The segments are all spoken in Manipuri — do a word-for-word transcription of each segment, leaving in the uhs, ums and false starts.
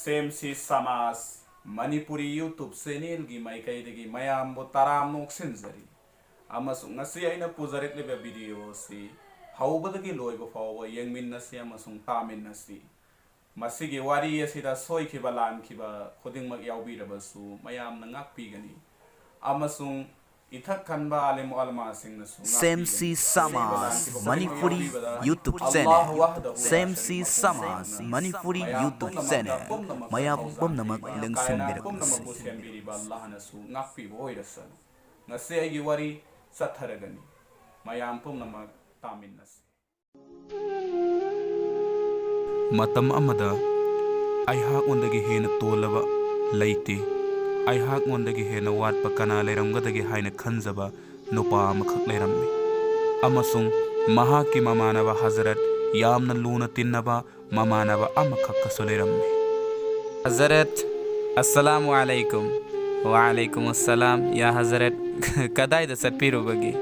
ꯁꯦꯝꯁꯤ ꯁꯃꯥꯖ ꯃꯅꯤꯄꯨꯔꯤ YouTube channelꯒꯤ ꯃꯥꯏꯀꯩꯗꯒꯤ ꯃꯌꯥꯝꯕꯨ ꯇꯔꯥꯝꯅ ꯑꯣꯛꯁꯤꯟꯖꯔꯤ꯫ ꯑꯃꯁꯨꯡ ꯉꯁꯤ ꯑꯩꯅ ꯄꯨꯖꯔꯛꯂꯤꯕ video ꯑꯁꯤ ꯍꯧꯕꯗꯒꯤ ꯂꯣꯏꯕ ꯐꯥꯎꯕ ꯌꯦꯡꯃꯤꯟꯅꯁꯤ ꯑꯃꯁꯨꯡ ꯇꯥꯃꯤꯟꯅꯁꯤ꯫ ꯃꯁꯤꯒꯤ ꯋꯥꯔꯤ ꯑꯁꯤꯗ ꯁꯣꯏꯈꯤꯕ ꯂꯥꯟꯈꯤꯕ ꯈꯨꯗꯤꯡꯃꯛ ꯌꯥꯎꯕꯤꯔꯕꯁꯨ ꯃꯌꯥꯝꯅ ꯉꯥꯛꯄꯤꯒꯅꯤ꯫ ꯑꯃꯁꯨꯡ ꯏꯊꯛ ꯊꯟꯕ ꯑꯥꯂꯤꯝ ꯑꯣꯂꯃꯥꯁꯤꯡꯅꯁꯨ ꯁꯦꯝꯁꯤ ꯉꯥꯛꯄꯤꯒꯅꯤ꯫ ꯁꯃꯥꯖ ꯑꯁꯤꯒꯨꯝꯕ ꯂꯥꯟꯈꯤꯕ ꯃꯅꯤꯄꯨꯔꯤ ꯈꯨꯗꯤꯡꯃꯛ ꯌꯥꯎꯕꯤꯕꯗ YouTube channel꯫ ꯑꯜꯂꯥꯍꯨ ꯋꯥꯍꯗꯍꯨ ꯂꯥ ꯁꯦꯝꯁꯤ ꯁꯔꯤꯀ ꯂꯍꯨ ꯁꯃꯥꯖ ꯃꯅꯤꯄꯨꯔꯤ ꯃꯌꯥꯝ YouTube ꯄꯨꯝꯅꯃꯛꯇ channel꯫ ꯄꯨꯝꯅꯃꯛ ꯃꯌꯥꯝ ꯊꯧꯖꯥꯜ ꯄꯨꯝꯅꯃꯛ ꯄꯤꯕ ꯀꯥꯏꯅ ꯂꯦꯡꯁꯤꯟꯕꯤꯔꯛꯎ꯫ ꯄꯨꯝꯅꯃꯛꯄꯨ ꯁꯦꯝꯕꯤꯔꯤꯕ ꯑꯜꯂꯥꯍꯅꯁꯨ ꯉꯥꯛꯄꯤꯕ ꯑꯣꯏꯔꯁꯅꯨ꯫ ꯉꯁꯤ ꯑꯩꯒꯤ ꯋꯥꯔꯤ ꯆꯠꯊꯔꯒꯅꯤ꯫ ꯃꯌꯥꯝ ꯄꯨꯝꯅꯃꯛ ꯇꯥꯃꯤꯟꯅꯁꯤ꯫ ꯃꯇꯝ ꯑꯃꯗ ꯑꯩꯍꯥꯛꯉꯣꯟꯗꯒꯤ ꯍꯦꯟꯅ ꯇꯣꯜꯂꯕ ꯂꯩꯇꯦ, ꯑꯩꯍꯥꯛꯉꯣꯟꯗꯒꯤ ꯍꯦꯟꯅ ꯋꯥꯠꯄ ꯀꯅꯥ ꯂꯩꯔꯝꯒꯗꯒꯦ ꯍꯥꯏꯅ ꯈꯟꯖꯕ ꯅꯨꯄꯥ ꯑꯃꯈꯛ ꯂꯩꯔꯝꯃꯤ꯫ ꯑꯃꯁꯨꯡ ꯃꯍꯥꯛꯀꯤ ꯃꯃꯥꯟꯅꯕ ꯍꯖꯔꯠ, ꯌꯥꯝꯅ ꯂꯨꯅ ꯇꯤꯟꯅꯕ ꯃꯃꯥꯟꯅꯕ ꯑꯃꯈꯛꯀꯁꯨ ꯂꯩꯔꯝꯃꯤ꯫ ꯍꯖꯔꯠ, ꯑꯁꯂꯥꯃꯨ ꯑꯂꯩꯀꯨꯝ꯫ ꯋꯥꯂꯩꯀꯨꯝ ꯑꯁꯂꯥꯝ, ꯌꯥ ꯍꯖꯔꯠ꯫ ꯀꯗꯥꯏꯗ ꯆꯠꯄꯤꯔꯨꯕꯒꯦ?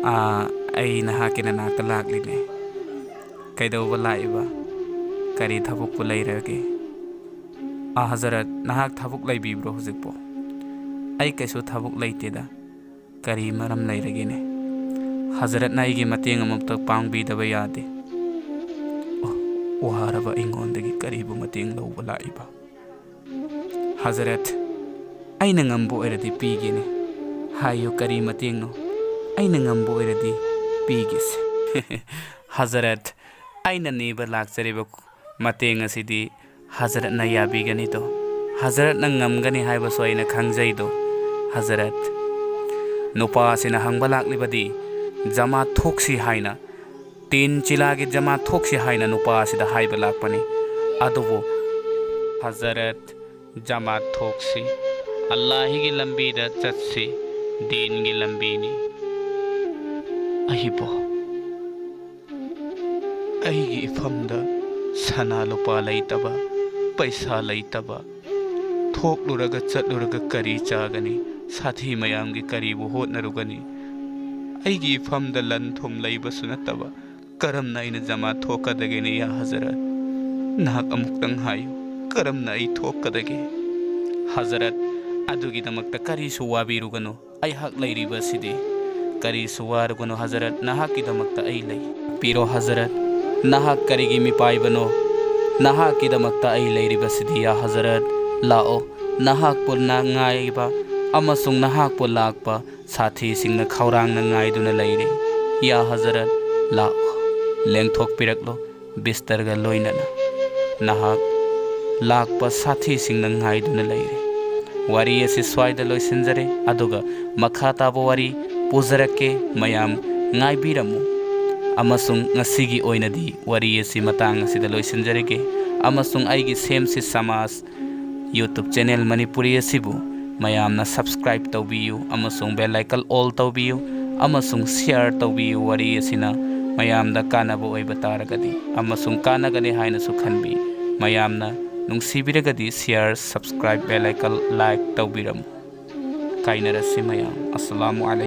ꯑꯥ, ꯑꯩ ꯅꯍꯥꯛꯀꯤ ꯅꯅꯥꯛꯇ ꯂꯥꯛꯂꯤꯅꯦ꯫ ꯀꯩꯗꯧꯕ ꯂꯥꯛꯏꯕ? ꯀꯔꯤ ꯊꯕꯛꯄꯨ ꯂꯩꯔꯒꯦ? ꯑꯥ, ꯍꯖꯔꯠ, ꯅꯍꯥꯛ ꯊꯕꯛ ꯂꯩꯕꯤꯕ꯭ꯔꯣ ꯍꯧꯖꯤꯛꯄꯨ? ꯑꯩ ꯀꯩꯁꯨ ꯊꯕꯛ ꯂꯩꯇꯦꯗ꯫ ꯀꯔꯤ ꯃꯔꯝ ꯂꯩꯔꯒꯦꯅꯦ? ꯍꯖꯔꯠꯅ ꯑꯩꯒꯤ ꯃꯇꯦꯡ ꯑꯃꯨꯛꯇ ꯄꯥꯡꯕꯤꯗꯕ ꯌꯥꯗꯦ꯫ ꯑꯣ, ꯋꯥꯔꯕ ꯑꯩꯉꯣꯟꯗꯒꯤ ꯀꯔꯤꯕꯨ ꯃꯇꯦꯡ ꯂꯧꯕ ꯂꯥꯛꯏꯕ? ꯍꯖꯔꯠ, ꯑꯩꯅ ꯉꯝꯕ ꯑꯣꯏꯔꯗꯤ ꯄꯤꯒꯦꯅꯦ꯫ ꯍꯥꯏꯌꯨ, ꯀꯔꯤ ꯃꯇꯦꯡꯅꯣ? ꯑꯩꯅ ꯉꯝꯕ ꯑꯣꯏꯔꯗꯤ ꯄꯤꯒꯦꯁꯦ꯫ ꯍꯖꯔꯠ, ꯑꯩꯅ ꯅꯤꯕ ꯂꯥꯛꯆꯔꯤꯕ ꯃꯇꯦꯡ ꯑꯁꯤꯗꯤ ꯍꯖꯔꯠꯅ ꯌꯥꯕꯤꯒꯅꯤꯗꯣ, ꯍꯖꯔꯠꯅ ꯉꯝꯒꯅꯤ ꯍꯥꯏꯕꯁꯨ ꯑꯩꯅ ꯈꯪꯖꯩꯗꯣ꯫ ꯍꯖꯔꯠ, ꯅꯨꯄꯥ ꯑꯁꯤꯅ ꯍꯪꯕ ꯂꯥꯛꯂꯤꯕꯗꯤ ꯖꯃꯥꯠ ꯊꯣꯛꯁꯤ ꯍꯥꯏꯅ, ꯇꯤꯟ ꯆꯤꯂꯥꯒꯤ ꯖꯃꯥꯠ ꯊꯣꯛꯁꯤ ꯍꯥꯏꯅ ꯅꯨꯄꯥ ꯑꯁꯤꯗ ꯍꯥꯏꯕ ꯂꯥꯛꯄꯅꯤ꯫ ꯑꯗꯨꯕꯨ ꯍꯖꯔꯠ, ꯖꯃꯥꯠ ꯊꯣꯛꯁꯤ, ꯑꯜꯂꯥꯍꯤꯒꯤ ꯂꯝꯕꯤꯗ ꯆꯠꯁꯤ, ꯗꯤꯟꯒꯤ ꯂꯝꯕꯤꯅꯤ꯫ ꯑꯩꯕꯨ ꯑꯩꯒꯤ ꯏꯐꯝꯗ ꯁꯅꯥ ꯂꯨꯄꯥ ꯂꯩꯇꯕ, ꯄꯩꯁꯥ ꯂꯩꯇꯕ, ꯊꯣꯛꯂꯨꯔꯒ ꯆꯠꯂꯨꯔꯒ ꯀꯔꯤ ꯆꯥꯒꯅꯤ? ꯁꯥꯊꯤ ꯃꯌꯥꯝꯒꯤ ꯀꯔꯤꯕꯨ ꯍꯣꯠꯅꯔꯨꯒꯅꯤ? ꯑꯩꯒꯤ ꯏꯐꯝꯗ ꯂꯟ ꯊꯨꯝ ꯂꯩꯕꯁꯨ ꯅꯠꯇꯕ, ꯀꯔꯝꯅ ꯑꯩꯅ ꯖꯃꯥꯠ ꯊꯣꯛꯀꯗꯒꯦꯅꯦ, ꯌꯥ ꯍꯖꯔꯠ? ꯅꯍꯥꯛ ꯑꯃꯨꯛꯇꯪ ꯍꯥꯏꯌꯨ, ꯀꯔꯝꯅ ꯑꯩ ꯊꯣꯛꯀꯗꯒꯦ? ꯍꯖꯔꯠ, ꯑꯗꯨꯒꯤꯗꯃꯛꯇ ꯀꯔꯤꯁꯨ ꯋꯥꯕꯤꯔꯨꯒꯅꯨ꯫ ꯑꯩꯍꯥꯛ ꯂꯩꯔꯤꯕꯁꯤꯗꯤ꯫ ꯀꯔꯤꯁꯨ ꯋꯥꯔꯨꯒꯅꯨ ꯍꯖꯔꯠ, ꯅꯍꯥꯛꯀꯤꯗꯃꯛꯇ ꯑꯩ ꯂꯩ꯫ ꯄꯤꯔꯣ ꯍꯖꯔꯠ, ꯅꯍꯥꯛ ꯀꯔꯤꯒꯤ ꯃꯤꯄꯥꯏꯕꯅꯣ? ꯅꯍꯥꯛꯀꯤꯗꯃꯛꯇ ꯑꯩ ꯂꯩꯔꯤꯕꯁꯤꯗꯤ ꯌꯥ ꯍꯖꯔꯠ꯫ ꯂꯥꯛꯑꯣ, ꯅꯍꯥꯛꯄꯨ ꯅ-, ꯉꯥꯏꯕ ꯑꯃꯁꯨꯡ ꯅꯍꯥꯛꯄꯨ ꯂꯥꯛꯄ ꯁꯥꯊꯤꯁꯤꯡꯅ ꯈꯧꯔꯥꯡꯅ ꯉꯥꯏꯗꯨꯅ ꯂꯩꯔꯦ꯫ ꯌꯥ ꯍꯖꯔꯠ, ꯂꯥꯛꯑꯣ, ꯂꯦꯡꯊꯣꯛꯄꯤꯔꯛꯂꯣ ꯕꯤꯁꯇꯔꯒ ꯂꯣꯏꯅꯅ꯫ ꯅꯍꯥꯛ ꯂꯥꯛꯄ ꯁꯥꯊꯤꯁꯤꯡꯅ ꯉꯥꯏꯗꯨꯅ ꯂꯩꯔꯦ꯫ ꯋꯥꯔꯤ ꯑꯁꯤ ꯁ꯭ꯋꯥꯏꯗ ꯂꯣꯏꯁꯤꯟꯖꯔꯦ, ꯑꯗꯨꯒ ꯃꯈꯥ ꯇꯥꯕ ꯋꯥꯔꯤ ꯄꯨꯖꯔꯛꯀꯦ꯫ ꯃꯌꯥꯝ ꯉꯥꯏꯕꯤꯔꯝꯃꯨ, ꯑꯃꯁꯨꯡ ꯉꯁꯤꯒꯤ ꯑꯣꯏꯅꯗꯤ ꯋꯥꯔꯤ ꯑꯁꯤ ꯃꯇꯥꯡ ꯑꯁꯤꯗ ꯂꯣꯏꯁꯤꯟꯖꯔꯒꯦ꯫ ꯑꯃꯁꯨꯡ ꯑꯩꯒꯤ ꯁꯦꯝꯁꯤ ꯁꯃꯥꯖ YouTube channel ꯃꯅꯤꯄꯨꯔꯤ ꯑꯁꯤꯕꯨ ꯃꯌꯥꯝꯅ subscribe ꯇꯧꯕꯤꯌꯨ ꯑꯃꯁꯨꯡ bell icon all ꯇꯧꯕꯤꯌꯨ ꯑꯃꯁꯨꯡ share ꯇꯧꯕꯤꯌꯨ꯫ ꯋꯥꯔꯤ ꯑꯁꯤꯅ ꯃꯌꯥꯝꯗ ꯀꯥꯟꯅꯕ ꯑꯣꯏꯕ ꯇꯥꯔꯒꯗꯤ ꯑꯃꯁꯨꯡ ꯀꯥꯟꯅꯒꯅꯤ ꯍꯥꯏꯅꯁꯨ ꯈꯟꯕꯤ꯫ ꯃꯌꯥꯝꯅ ꯅꯨꯡꯁꯤꯕꯤꯔꯒꯗꯤ share, subscribe, bell icon, like ꯇꯧꯕꯤꯔꯝꯃꯨ꯫ ꯀꯥꯏꯅꯔꯁꯤ ꯃꯌꯥꯝ꯫ ꯑꯁꯂꯥꯃꯨ ꯑꯂꯥꯏꯀꯨꯝ꯫